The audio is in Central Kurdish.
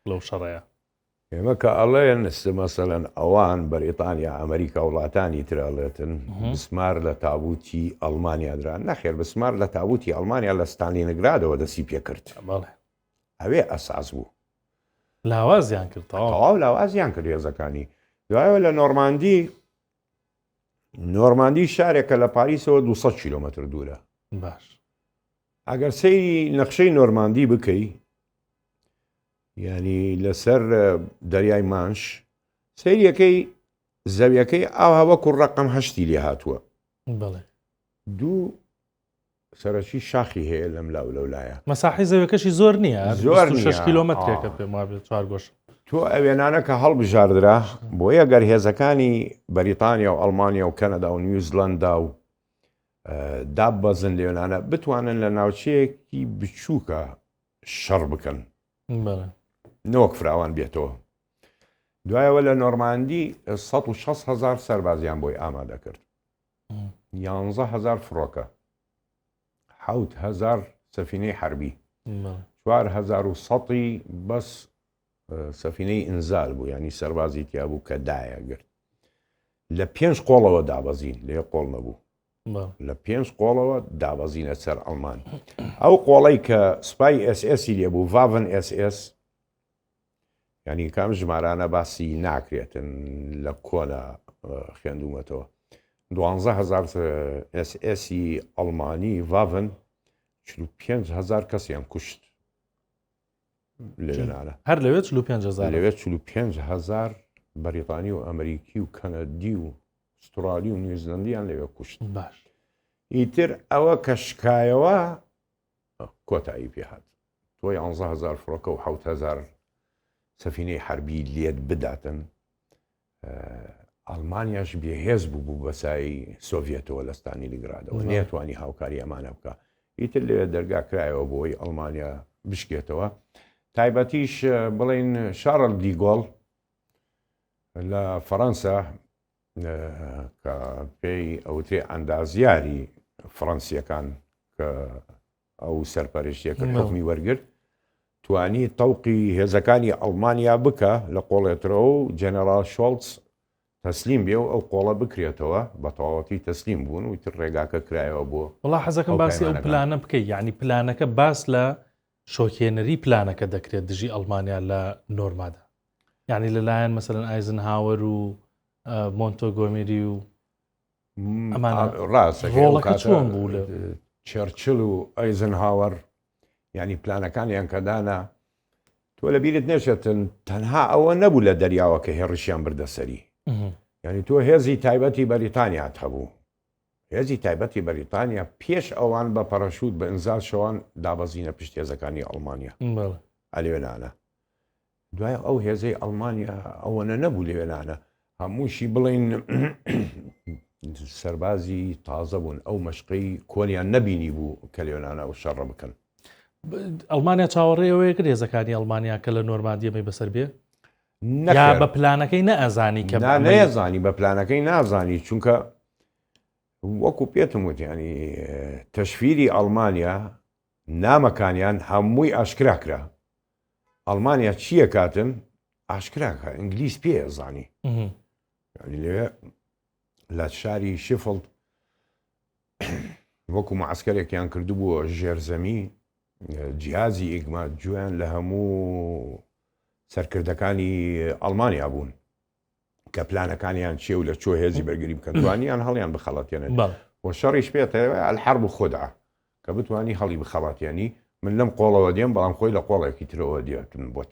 لەو شەڕەیە؟ ئێمە کە ئەڵێن مەسەلەن ئەوان بەریتانیا ئەمریکا وڵاتانی تر ئەڵێتن بسمار لە تابوتی ئەڵمانیا درا نەخێر بسمار لە تابوتی ئەڵمانیا لە ستالینگرادەوە دەسی پێکرد ئەوێ ئەساس بوو لاوازیان کرد تەواو لاوازیان کرد هێزەکانی دوایەوە لە نۆرماندی نۆرماندی شارێکە لە پاریسەوە 200 کیلومتر دوورە باش ئەگەر سەیری نەخشەی نۆرماندی بکەی یانی لەسەر دەریای مانش سەیریەکەی زەویەکەی ئاوا وەکو ڕقم هەشتی لێ هاتووە دوو سەرەکی شاخی هەیە لەم لاو لەو لایە مەساحی زەویەکەشی زۆر نییە زۆر 6 کیلۆمەترێکە پێم وابێت چوار گۆش تۆ ئەوێنانە کە هەڵبژاردرا بۆ یەگەر هێزەکانی بەریتانیا و ئەڵمانیا و کەنەدا و نیوزلەندا و داببەزن لێنانە بتوانن لە ناوچەیەکی بچووکە شەڕ بکەن نەوەک فراوان بێتەوە دوایەوە لە نۆرماندی 160 هزار سەربازیان بۆی ئامادە کرد 11 هزار فڕۆکە هزار سەفینەی حربی 4 بەس سەفینەی ئینزال بوو ینی سەربازی تیا بوو کە دایە گرت لە پێنج قۆڵەوە دابەزین لێ قۆڵ نەبوو لە پێنج قۆڵەوە دابەزینە سەر ئەڵمان ئەو قۆڵەی کە سوپای ئێس ئێسی لێ بوو ڤاڤن ئێس ئێس ینی کام ژمارانە باسی ناکرێتن لە کۆنە خوێندومەتەوە دوانزە هزار ئێس ئێسی ئەڵمانی ڤاڤن 45 هزار کەسیان کوشت لەوێنانە هەر لەوێ 45 هزار لەوێ 45 هزار بەریتانی و ئەمریکی و کەنەدی و ئوسترالی و نیوزلەندیان لەوێ کوشت باش ئیتر ئەوە کە شکایەوە کۆتایی پێهات تۆ 11هزار فڕۆکە و 7هزار سەفینەی حربی لێت بداتن ئەڵمانیاش بێهێز بوو بوو بەسایی سۆڤەتەوە لە ستالینگرادەوە نێتوانی هاوکاری ئەمانە بکە ئیتر لەوێ دەرگا کرایەوە بۆی ئەڵمانیا بشکێتەوە تایبەتیش بڵین شارل دیگۆڵ لە فەڕەنسا کە پێی ئەوترێ ئەندازیاری فڕەنسیەکان کە ئەو سەرپەرشتیە کرد حکمی وەرگرت توانی تەوقی هێزەکانی ئەڵمانیا بکە لە قۆڵێترەوە و جەنەرال شۆڵتس تەسلیم بێ و ئەو قۆڵە بکرێتەوە بە تەواوەتی تەسلیم بوون و تر ڕێگاکە کرایەوە بۆ وڵا حەزەکەم باسی ئەو پلانە بکەی یعنی پلانەکە باس لە شۆکێنەری پلانەکە دەکرێت دژی ئەڵمانیا لە نۆرمادا یعنی لەلایەن مەسەلەن ئایزنهاوەر و مۆنتۆگۆمیری و ئەمانە ڕاستە ڕۆڵەکە چۆن بوو لە چێرچل و ئایزنهاوەر یعنی پلانەکانیان کە دانا تۆ لە بیرت نەچێتن تەنها ئەوە نەبوو لە دەریاوە کە هێڕشیان بردە سەری یعنی تۆ هێزی تایبەتی بەریتانیات هەبوو هێزی تایبەتی بەریتانیا پێش ئەوان بە پەرەشوت بە ئینزال شەوان دابەزینە پشت هێزەکانی ئەڵمانیا ئەلێنانە دوای ئەو هێزەی ئەڵمانیا ئەوەنە نەبوو لەوێنانە هەمووشی بڵین سەربازی تازە بوون ئەو مەشقەی کۆنیان نەبینی بوو کە لێنانە ئەو شەڕە بکەن. ئەڵمانیا چاوەڕێ ئەوەیە کرد هێزەکانی ئەڵمانیا کە لە نۆرماندیەمەی بەسەر بێ یا بە پلانەکەی نەئەزانی کە نەزانی بە پلانەکەی نازانی چونکە وەکو پێتم وت ینی تەشفیری ئەڵمانیا نامەکانیان هەمووی ئاشکرا کرا ئەڵمانیا چییە کاتن ئاشکرا کە ئینگلیز پێ زانی لێ لە شاری شفڵد وەکو معسکەرێکیان کردبووە ژێرزەمی جیازی ئیگما گوێیان لە هەموو سەرکردەکانی ئەڵمانیا بوون کە پلانەکانیان چیە و لە چۆ هێزی بەرگری بکەن توانیان هەڵیان بخەڵەتێنن و شەڕیش پێتەوە الحرب خدعە کە بتوانی هەڵی بخەڵەتێنی من لەم قۆڵەوە دێم بەڵام خۆی لە قۆڵێکی ترەوە دێتن بۆت.